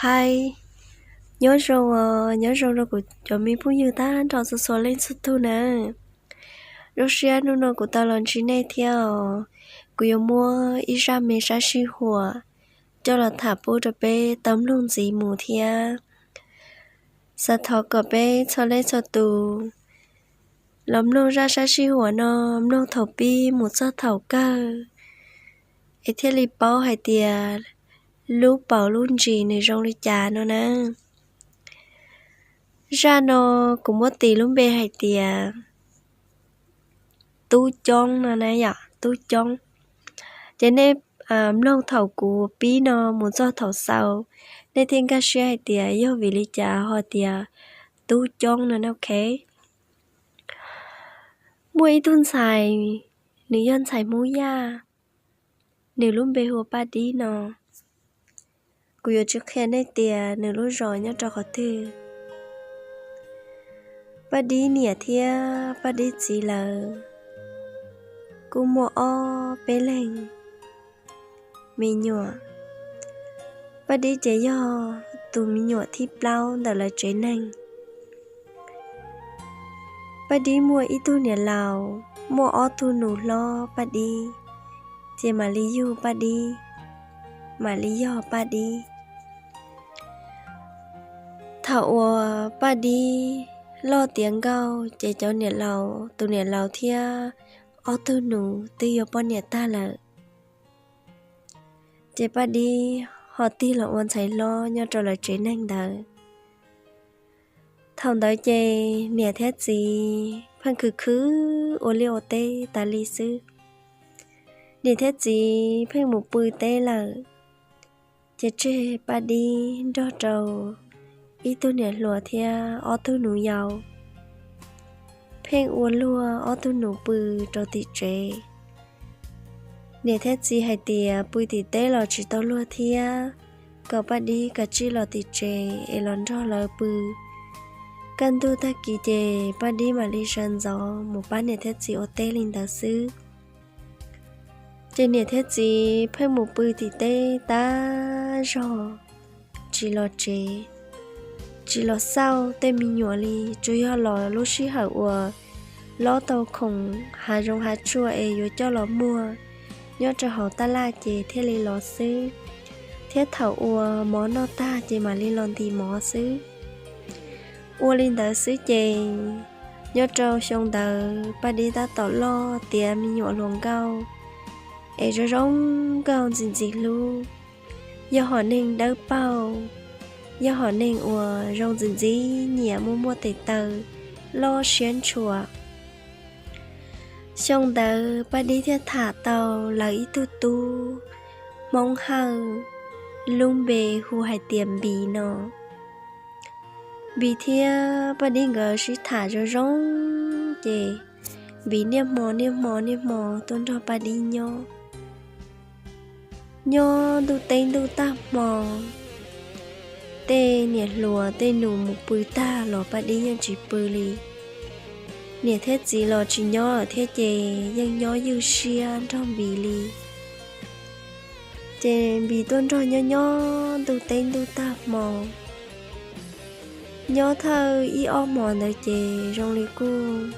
Hi, nyob zoo os, nyob zoo rau kuv cov me phooj ywg tag nrho txhua txhua leej txhua tug nawb. Zoo siab hnub no kuv tau los ntsib nej thiab os. Kuv yuav muab ib zaj me sab sij huam coj los tham pub rau peb tau mloog ntxiv mus thiab. Xav thov kom peb txhua leej txhua tus los mloog zaj sab sij huam no, mloog thaum pib mus txog thaum kawg, es thiaj li paub hais tias lub paus lub ntsis nws zoo li cas no na. Zaj no kuv muab tis lub npe hais tias Tub Coob no na yom, Tub Coob. Ces nej mloog thaum kuv pib no mus txog thaum xaus, nej thiaj nkag siab hais tias yog vim li cas ho tias Tub Coob no na, ok. Muaj ib tug ntxhais, nws yog ntxhais Hmoob Yaj, nws lub npe hu ua Paj Dib no. Kuv yuav tsis qhia nej tias nws lub zos nyob rau qhov twg. Paj Dib niam thiab Paj Dib txiv lawv kuj muaj ob peb leeg me nyuam. Paj Dib ces yog tus me nyuam thib plaub ntawm lawv tsev neeg. Paj Dib muaj ib tug niam laus, muaj ob tug nus hlob Paj Dib, ces mam li yug Paj Dib, mam li yog Paj Dib. Thaum uas Paj Dib loj tiav nkauj ces cov niam laus, tus niam laus thiab ob tug nus twb yuav poj niam tag lawm. Ces Paj Dib ho tig los ua ntxhais hlob nyob rau lawv tsev neeg ntawd. Thaum ntawd ces niam thiab txiv pheej khwv khwv ua liaj ua teb tas li xwb. Niam thiab txiv pheej mus pw teb lawm, ces tseg Paj Dib nrog rau ib tug niam hluas thiab ob tug nus yau, pheej ua luag ob tug nus pw rau tim tsev. Niam thiab txiv hais tias pw tim teb los tsis tau luag thiab, kom Paj Dib kav tsij los tim tsev es los nrog lawv pw. Kaj ntug tag kis ces Paj Dib mam li sawv ntxov mus pab niam thiab txiv ua teb li ntawd xwb. Ces niam thiab txiv pheej mus pw tim teb tas zog, tsis los tsev, tsis los xauj tej me nyuam li, tsuas yog los lub sij hawm uas lob tau khoom hav zoov hav tsuag es yuav coj los muag nyob rau hauv taj laj ces thiaj li los xwb, thiab thaum uas mov noj tag ces mam li los ntim mov xwb. Ua li ntawd xwb ces nyob rau xyoo ntawd Paj Dib tab tom loj tiav me nyuam hluas nkauj, es zoo zoo nkauj ntxim ntxim hlub, yog hom neeg dawb paug, yog hom neeg uas zoo ntxim ntxim nyiam, muaj muaj tes taw, loj siab ntshua. Xyoo ntawd Paj Dib thiaj tham tau lawv ib tug tub Hmoob Hawj, lub npe hu hais tias Npis no. Npis thiab Paj Dib nkawd sib tham zoo zoo, ces Npis niaj hmo niaj hmo niaj hmo tuaj nrog Paj Dib nyob. Nyob ntuj teb ntuj tag hmo, tej niam hluas tej nus mus pw tag los Paj Dib yeej tsis pw li. Niam thiab txiv los tsis nyob lawm thiab ces yeej nyob ywj siab nrog Npis li. Ces Npis tuaj nrog nyob nyob ntuj teb ntuj tag hmo. Nyob thawj ib ob hmo ntawd ces zoo li kuj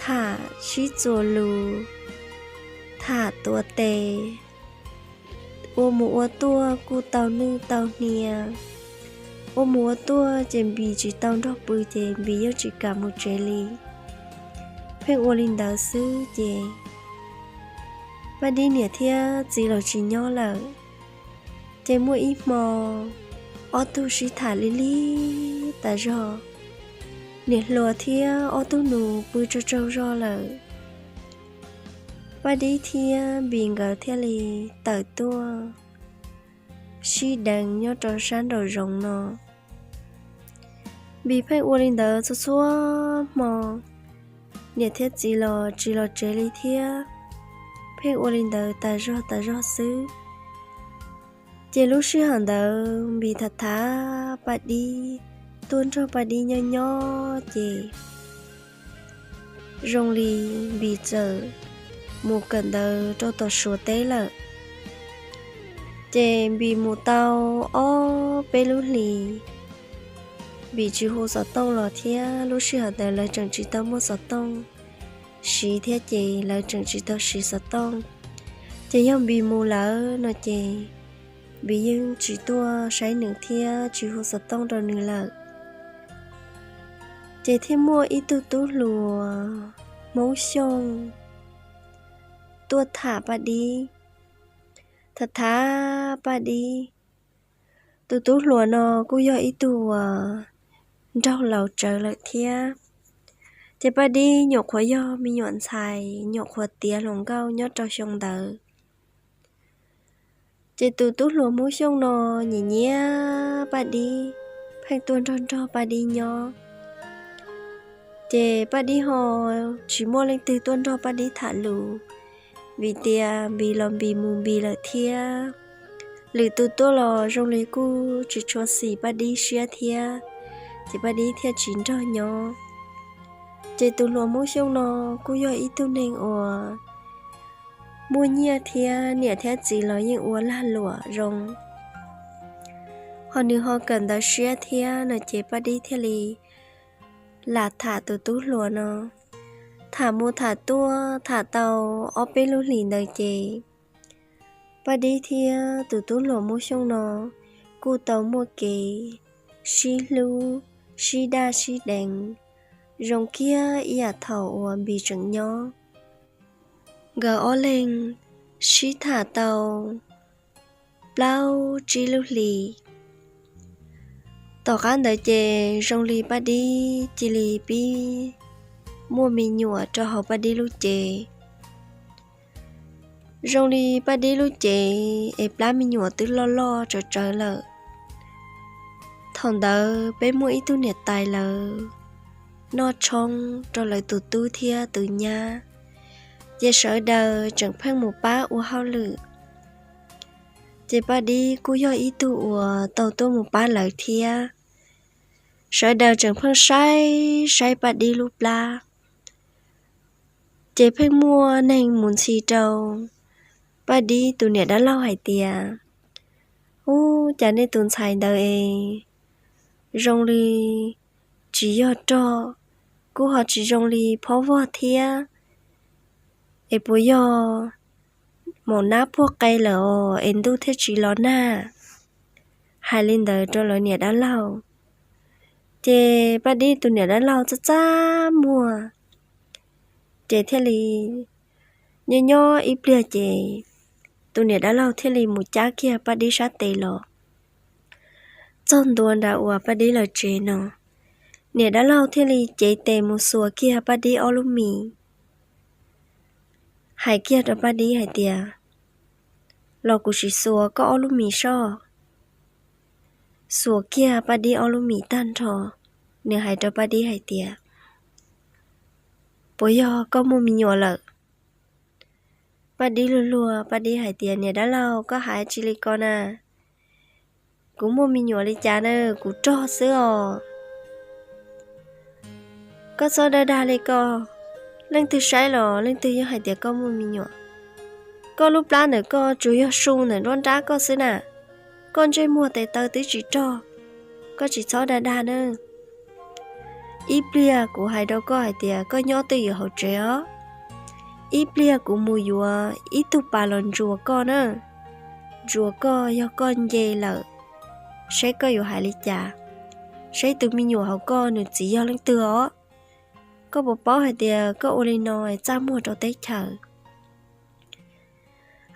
tham sib txuas lus, tham tuav tes, ua mus ua tuaj kuj tau nwj tau hnia. Ua mus ua tuaj ces Npis tsis tau nrog pw ces Npis yeej tsis kam mus tsev li. Pheej ua li ntawd xwb ces Paj Dib niam thiab txiv los tsis nyob lawm. Ces muaj ib hmo, ob tug sib tham li li tas zog. Niam hluas thiab ob tug nus pw tsaug tsaug zog lawm, Paj Dib thiab Npis nkawd thiaj li tawm tuaj sib deev nyob rau sab nraum zoov no. Npis pheej ua li ntawd txhua txhua hmo, niam thiab txiv los tsis los tsev li thiab, pheej ua li ntawd tas zog tas zog xwb. Ces lub sij hawm ntawd Npis tham tham Paj Dib, tuaj nrog Paj Dib nyob nyob ces zoo li Npis txawm mus kawm ntawv rau tom Suav teb lawm. Ces Npis mus tau ob peb lub hlis, Npis tsis hu xov tooj los thiab, lub sij hawm ntawd lawv tseem tsis tau muaj xov tooj siv thiab ces lawv tseem tsis tau siv xov tooj. Ces yog Npis mus lawm no ces Npis yeej tsis tuaj saib nws thiab tsis hu xov tooj rau nws lawm. Ces thiaj muaj ib tug tub hluas Hmoob Xyooj tuaj tham Paj Dib. Tham tham Paj Dib, tus tub hluas no kuj yog ib tug uas nraug laus tsawv lawm thiab. Ces Paj Dib nyuam qhuav yog me nyuam ntxhais, nyuam qhuav tiav hluas nkauj nyob rau xyoo ntawd. Ces tus tub hluas Hmoob Xyooj no nyiam nyiam Paj Dib, pheej tuaj nrog nrog Paj Dib nyob. Ces Paj Dib ho tsis muaj leej twg tuaj nrog Paj Dib tham lus, vim tias Npis los Npis mus Npis lawm thiab. Lwm tus tuaj los zoo li kuj tsis tshua xis Paj Dib siab thiab, ces Paj Dib thiaj tsis nrog nyob. Ces tus hluas Hmoob Xyooj no kuj yog ib tug neeg uas muaj nyiaj thiab, niam thiab txiv los yeej ua lag luam zoo, ho nws ho kawm ntawv siab thiab no ces Paj Dib thiaj li lam tham tus tub hluas no. Tham mus tham tuaj tham tau ob peb lub hlis ntawd ces Paj Dib thiab tus tub hluas Hmoob Xyooj no kuj tau muaj kev sib hlub, sib daj sib deev, zoo kiag ib yam thaum uas Npis tseem nyob. Nkawd ob leeg sib tham tau plaub tsib lub hlis. Tom qab ntawd ces zoo li Paj Dib cia li pib muaj me nyuam rau hauv Paj Dib lub cev. Zoo li Paj Dib lub cev es plab me nyuam twb loj loj tsawv tsawv lawm. Thaum ntawd peb muaj ib tug niam tais lawv noj tshoob rau lawv tus tub thiab tus nyab, ces sawv daws tseem pheej mus pab ua hauj lwm. Ces Paj Dib kuj yog ib tug uas tau tuaj mus pab lawv thiab. Sawv daws tseem pheej saib saib Paj Dib lub plab. Ces pheej muaj neeg mus ntxhi rau Paj Dib tus niam dab laug hais tias, Ub, cas nej tus ntxhais ntawd es zoo li tsis yog rog, kuj ho tsis zoo li phob vog thiab, es puas yog maum nab puag qe lawm os es ntuj thiaj tsis los nag? Hais li ntawd rau lawv niam dab laug. Ces Paj Dib tus niam dab laug txaj txaj muag, ces thiaj li nyob nyob ib pliag ces tus niam dab laug thiaj li mus cab kiag Paj Dib sab tes los txog ntua nram uas Paj Dib lawv tsev no. Niam dab laug thiaj li cev tes mus xuas kiag Paj Dib ob lub mis, hais kiag rau Paj Dib hais tias, Los kuv sim xuas koj ob lub mis soj. Xuas kiag Paj Dib ob lub mis tag nrho, nws hais rau Paj Dib hais tias, Puas yog koj muaj me nyuam lawm? Paj Dib luag luag, Paj Dib hais tias, Niam dab laug, koj hais tsis li ko na. Kuv muaj me nyuam li cas na, kuv rog xwb os. Koj txhob dag dag li ko, leej twg saib los leej twg yeej hais tias koj muaj me nyuam. Koj lub plab ntawm koj tsuas yog su ntawm nruab nrab koj xwb na, koj ntsej muag tes taw twb tsis rog, koj tsis txhob dag dag na. Ib pliag kuv hais rau koj hais tias koj nyob twj ywm hauv tsev os, ib pliag kuv mus yuav ib tug pas los ntsuas koj na, ntsuas koj yog koj nce lawm, saib koj yuav hais li cas, saib tus me nyuam hauv koj nws txiv yog leej twg os. Koj puas paub hais tias koj ua li no txaj muag rau teb chaws?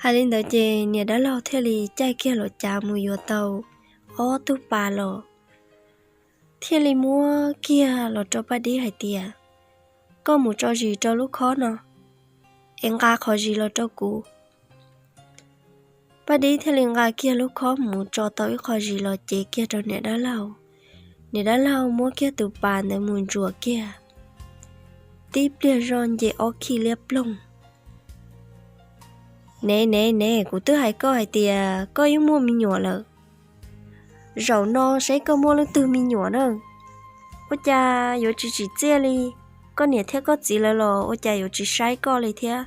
Hais li ntawd ces niam dab laug thiaj li caij kiag los cav mus yuav tau ob tug pas los, thiaj li muab kiag los rau Paj Dib hais tias, Koj mus tso zis rau lub khob no, es nqa qhov zis los rau kuv. Paj Dib thiaj li nqa kiag lub khob mus tso tau ib qho zis los cev kiag rau niam dab laug. Niam dab laug muab kiag tus pas ntawd mus ntsuas kiag, tib pliag zoj nce ob khij liab ploog. Ne ne ne, kuv twb hais koj hais tias koj yeej muaj me nyuam lawm. Zaum no saib koj muaj leej twg me nyuam na. Ua cas yuav tsis tsim txiaj li, koj niam thiab koj txiv lawv los ua cas yuav tsis saib koj li thiab?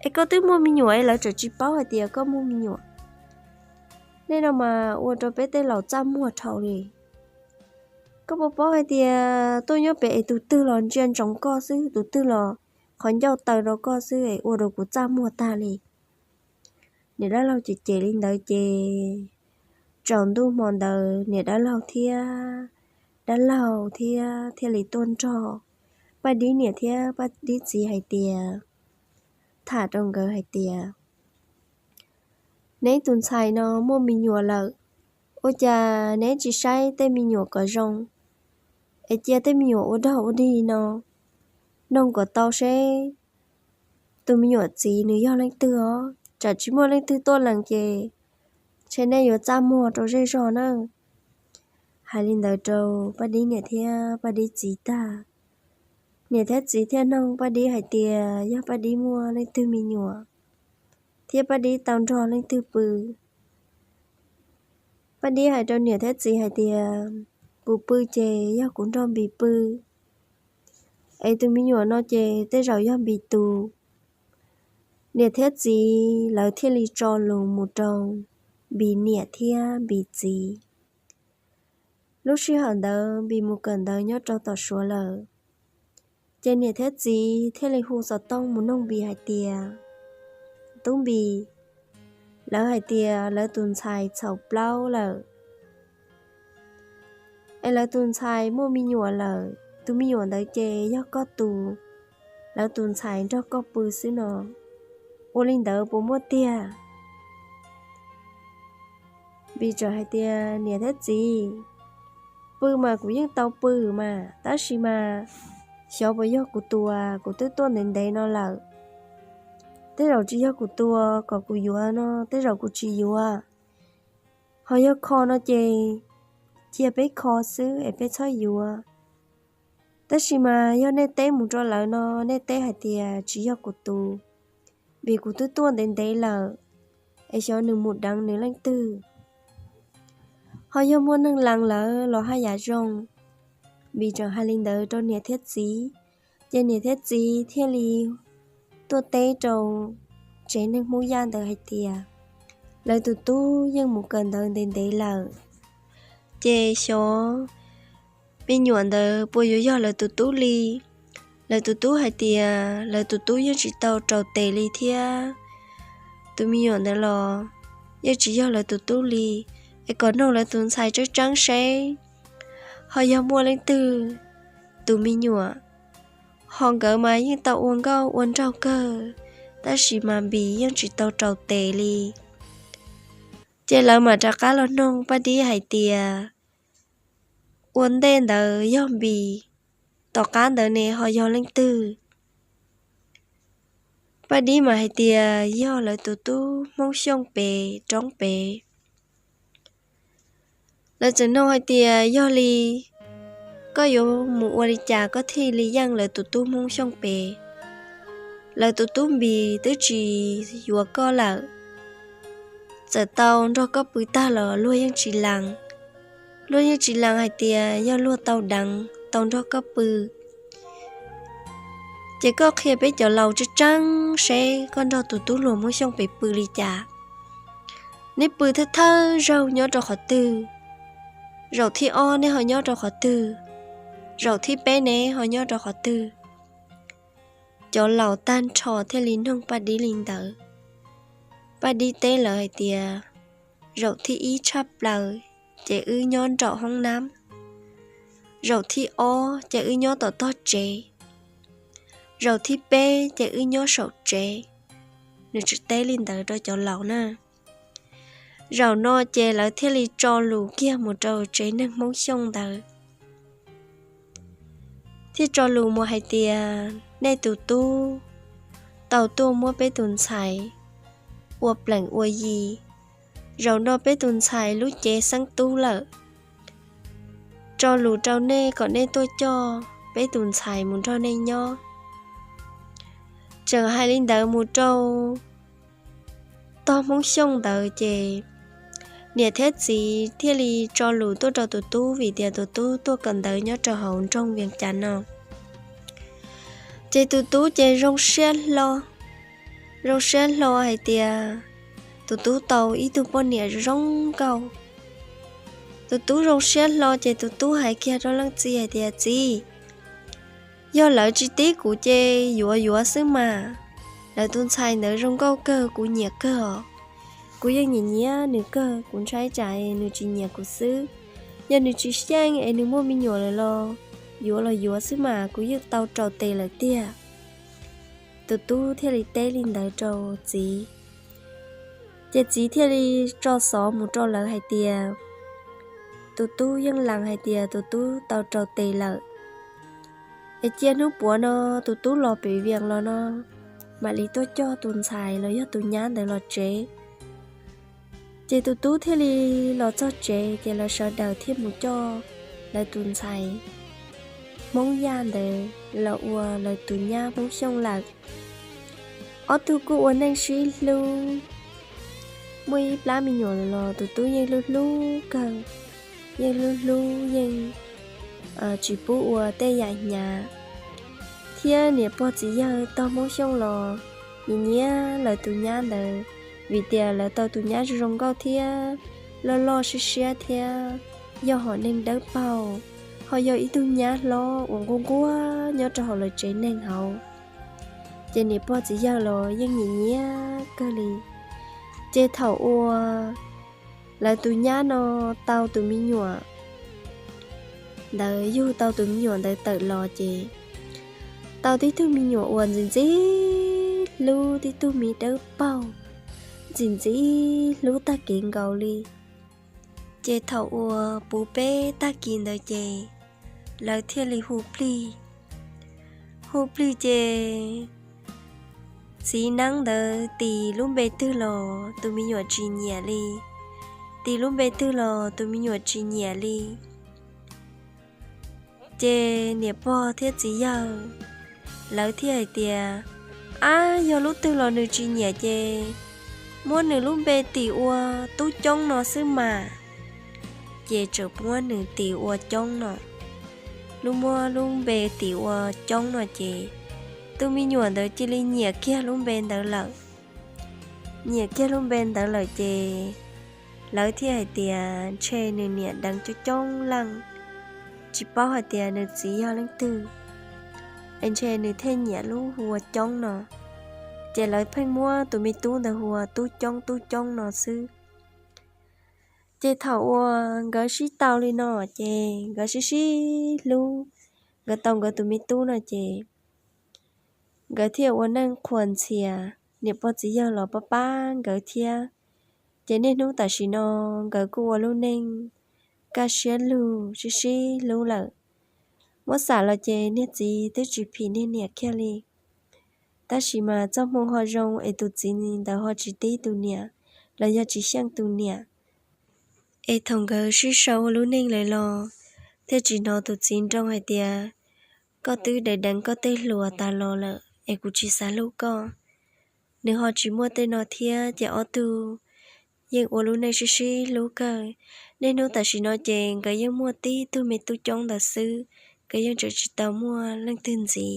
Es koj twb muaj me nyuam es lawv tseem tsis paub hais tias koj muaj me nyuam. nej no mas ua rau peb tej laus txaj muag dhau li. Koj puas paub hais tias tuaj nyob pem es tus twg los ntsia ntsoov koj xwb, tus twg los qhov ncauj taw rau koj xwb es ua rau kuv txaj muag tag li. Niam dab laug cem cem li ntawd ces tsaus ntuj hmo ntawd niam dab laug thiab dab laug thiab thiaj li tuaj nrog Paj Dib niam thiab Paj Dib txiv hais tias, tham rau nkawd hais tias, neb tus ntxhais no muaj me nyuam lawm, ua cas neb tsis saib tej me nyuam kom zoo, es cia tej me nyuam ua dog ua dig no, noog kom tau seb tus me nyuam txiv nws yog leej twg os, tsam tsis muaj leej twg tuaj lees ces ntshe nej yuav txaj muag rau zej zog na. Hais li ntawd rau Paj Dib niam thiab Paj Dib txiv tag, niam thiab txiv thiaj noog Paj Dib hais tias yog Paj Dib muaj leej twg me nyuam, thiab Paj Dib tau nrog leej twg pw. Paj Dib hais rau niam thiab txiv hais tias, kuv pw ces yog kuv nrog Npis pw, es tus me nyuam no ces tej zaum yog Npis tus. Niam thiab txiv lawv thiaj li tso lus mus rau Npis niam thiab Npis txiv. Lub sij hawm ntawd Npis mus kawm ntawv nyob rau tom Suav lawm, ces niam thiab txiv thiaj li hu xov tooj mus noog Npis hais tias, tub Npis, lawv hais tias lawv tus ntxhais txhaum plaub lawm, es lawv tus ntxhais muaj me nyuam lawm, tus me nyuam ntawd ces yog koj tus, lawv tus ntxhais nrog koj pw xwb no, ua li ntawd puas muaj tiag? Npis txawm hais tias, niam thiab txiv, pw mas kuv yeej tau pw mas, tab sis mas xyov puas yog kuv tus, kuv twb tuaj ntev ntev no lawm. Tej zaum tsis yog kuv tus, kom kuv yuav no tej zaum kuv tsis yuav. Ho yog kho no ces cia peb kho xwb es peb txhob yuav. Tab sis mas yog nej teb mus rau lawv no, nej teb hais tias tsis yog kuv tus, vim kuv twb tuaj ntev ntev lawm, es xyov nws mus deev nws leej twg. Ho yog muaj neeg lees lawv los haj yam zoo. Npis tseem hais li ntawd rau niam thiab txiv, ces niam thiab txiv thiaj li tuaj teb rau tsev neeg Hmoob Yaj ntawd hais tias, lawv tus tub yeej mus kawm ntawv ntev ntev lawm, ces xyov me nyuam ntawd puas yuav yog lawv tus tub li. Lawv tus tub hais tias lawv tus tub yeej tsis tau raus tes li thiab, tus me nyuam ntawd los yeej tsis yog lawv tus tub li, es kom noog lawv tus ntxhais tseeb tseeb seb ho yog muaj leej twg tus me nyuam. Ho nkawd mas yeej tau ua nkauj ua nraug kawg, tab sis mas Npis yeej tsis tau raus tes li. Ces lawv mam rov qab los noog Paj Dib hais tias, ua ntej ntawd yog Npis, tom qab ntawd ne ho yog leej twg? Paj Dib mas hais tias yog lawv tus tub Hmoob Xyooj pem roob pem. Lawv txawm noog hais tias, yog li koj yuav mus ua li cas koj thiaj li yeej lawv tus tub Hmoob Xyooj pem? Lawv tus tub Npis twb tsis yuav koj lawm, txawm tau nrog koj pw tag los luag yeej tsis lees. Luag yeej tsis lees hais tias yog luag tau deev tau nrog koj pw. Ces koj qhia peb cov laus tseeb tseeb seb koj nrog tus tub hluas Hmoob Xyooj pem pw li cas. Neb pw thawj thawj zaug nyob rau qhov twg? Zaum thib ob neb ho nyob rau qhov twg? Zaum thib peb neb ho nyob rau qhov twg? Cov laus tag nrho thiaj li noog Paj Dib li ntawd. Paj Dib teb lawv hais tias, zaum thib ib tshaj plaws ces wb nyob nraum hoob nab, zaum thib ob ces wb nyob tom tog tsev, zaum thib peb ces wb nyob saum tsev. Nws tseem teb li ntawd rau cov laus na. Zaum no ces lawv thiaj li tso lus kiag mus rau tsev neeg Hmoob Xyooj ntawd, thiaj tso lus mus hais tias, nej tus tub tau tuaj muab peb tus ntxhais ua plees ua yi, zaum no peb tus ntxhais lub cev xeeb tub lawm. Tso lus rau nej kom nej tuaj coj peb tus ntxhais mus nrog nej nyob. Tseem hais li ntawd mus rau tog Hmoob Xyooj ntawd ces niam thiab txiv thiaj li tso lus tuaj rau tus tub vim tias tus tub tuaj kawm ntawv nyob rau hauv nroog Vias Cas no. Ces tus tub ces zoo siab hlo, zoo siab hlo hais tias, tus tub tau ib tug poj niam zoo nkauj. Tus tub zoo siab hlo ces tus tub hais kiag rau leej txiv hais tias, Txiv, yog lawv tsis tib kuv ces yuav yuav xwb mas. Lawv tus ntxhais ntawd zoo nkauj kawg, kuv nyiam kawg os. Kuv yeej nyiam nyiam nws kawg, kuv ntshai tsam nws tsis nyiam kuv xwb. Yog nws tsis xyeej es nws muaj me nyuam lawm los yuav los yuav xwb mas, kuv yeej tau rau tes lawm tiag. Tus tub thiaj li teb li ntawd rau txiv. Ces txiv thiaj li tso xov mus rau lawv hais tias tus tub yeej lees hais tias tus tub tau rau tes lawm, es cia hnub puav no tus tub los pem Vias los no mam li tuaj coj tus ntxhais los yog tus nyab ntawd los tsev. Ces tus tub thiaj li los txog tsev ces lawv sawv daws thiaj mus coj lawv tus ntxhais Hmoob Yaj ntawd los ua lawv tus nyab Hmoob Xyooj lawm. Ob tug kuj ua neej sib hlub, muaj ib plab me nyuam los tus tub yeej hlub hlub kawg, yeej hlub hlub yeej tsis pub ua tej yam hnyav. Thiab niam pog txiv yawg tog Hmoob Xyooj los nyiam nyiam lawv tus nyab ntawd, vim tias lawv tau tus nyab zoo zoo nkauj thiab loj loj siab siab thiab yog hom neeg dawb paug, ho yog ib tug nyab hlob uas nquag nquag nyob rau hauv lawv tsev neeg hauv. Ces niam pog txiv yawg los yeej nyiam nyiam kawg li. Ces thaum uas lawv tus nyab no tau tus me nyuam ntawd, yug tau tus me nyuam ntawd tawm los ces tau tib tug me nyuam uas ntxim ntxim hlub, tib tug me dawb paug ntxim ntxim hlub tag kev nkaus li. Ces thaum uas puv peb tag kis ntawd ces lawv thiaj li hu plig. Hu plig ces txiv neeb ntawd tis lub npe twg los tus me nyuam tsis nyiam li, tis lub npe twg los tus me nyuam tsis nyiam li. Ces niam pog thiab txiv yawg lawv thiaj hais tias, Ab, yog lub twg los nws tsis nyiam ces muab nws lub npe tis ua Tub Coob no xwb mas. Ces txawm muab nws tis ua Coob no. Lub muab lub npe tis ua Coob no ces tus me nyuam ntawd cia li nyiam kiag lub npe ntawd lawm. Nyiam kiag lub npe ntawd lawm ces lawv thiaj hais tias ntshe nws niam deev coob coob leej, tsis paub hais tias nws txiv yog leej twg, es ntshe nws thiaj nyiam lub hu ua Coob no. Ces lawv pheej muab tus me tub ntawd hu ua Tub Coob, Tub Coob no xwb. Ces thaum uas nkawd sib tau li no ces nkawd sib sib hlub, nkawd tau nkawd tus me tub no ces nkawd thiaj ua neej qhuas ntxhias, niam pog txiv yawg los pab pab nkawd thiab. Ces niaj hnub tam sim no nkawd kuj ua lub neej kaj siab lug sib sib hlub lawm. Muab xam los ces niag txiv twb tsis phim niag niam kiag li. Tab sis mas txoj hmoo ho zoo es tus txiv ntawd ho tsis tib tus niam los yog tsis xyeej tus niam. Es thaum nkawd sib sau ua lub neej lawm los thiaj tsis hnov tus txiv nroo hais tias, Koj twb deev deev koj tej hluas tas los lawm es kuv tsis xav hlub koj. Nws ho tsis muaj tej no thiab ces ob tug yeej ua lub neej sib sib hlub kawg. Niaj hnub tam sim no ces nkawd yeej muaj tib tug me tub coob ntawd xwb, nkawd yeej tseem tsis tau muaj leej twg ntxiv.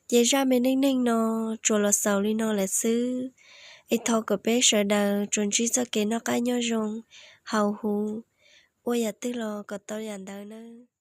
Ces zaj me neej neeg no tsuas los xaus li no lawm xwb. Es thov kom peb sawv daws tsuas ntsib txoj kev noj qab nyob zoo, haus huv, ua yam twg los kom tau yam ntawd nawb.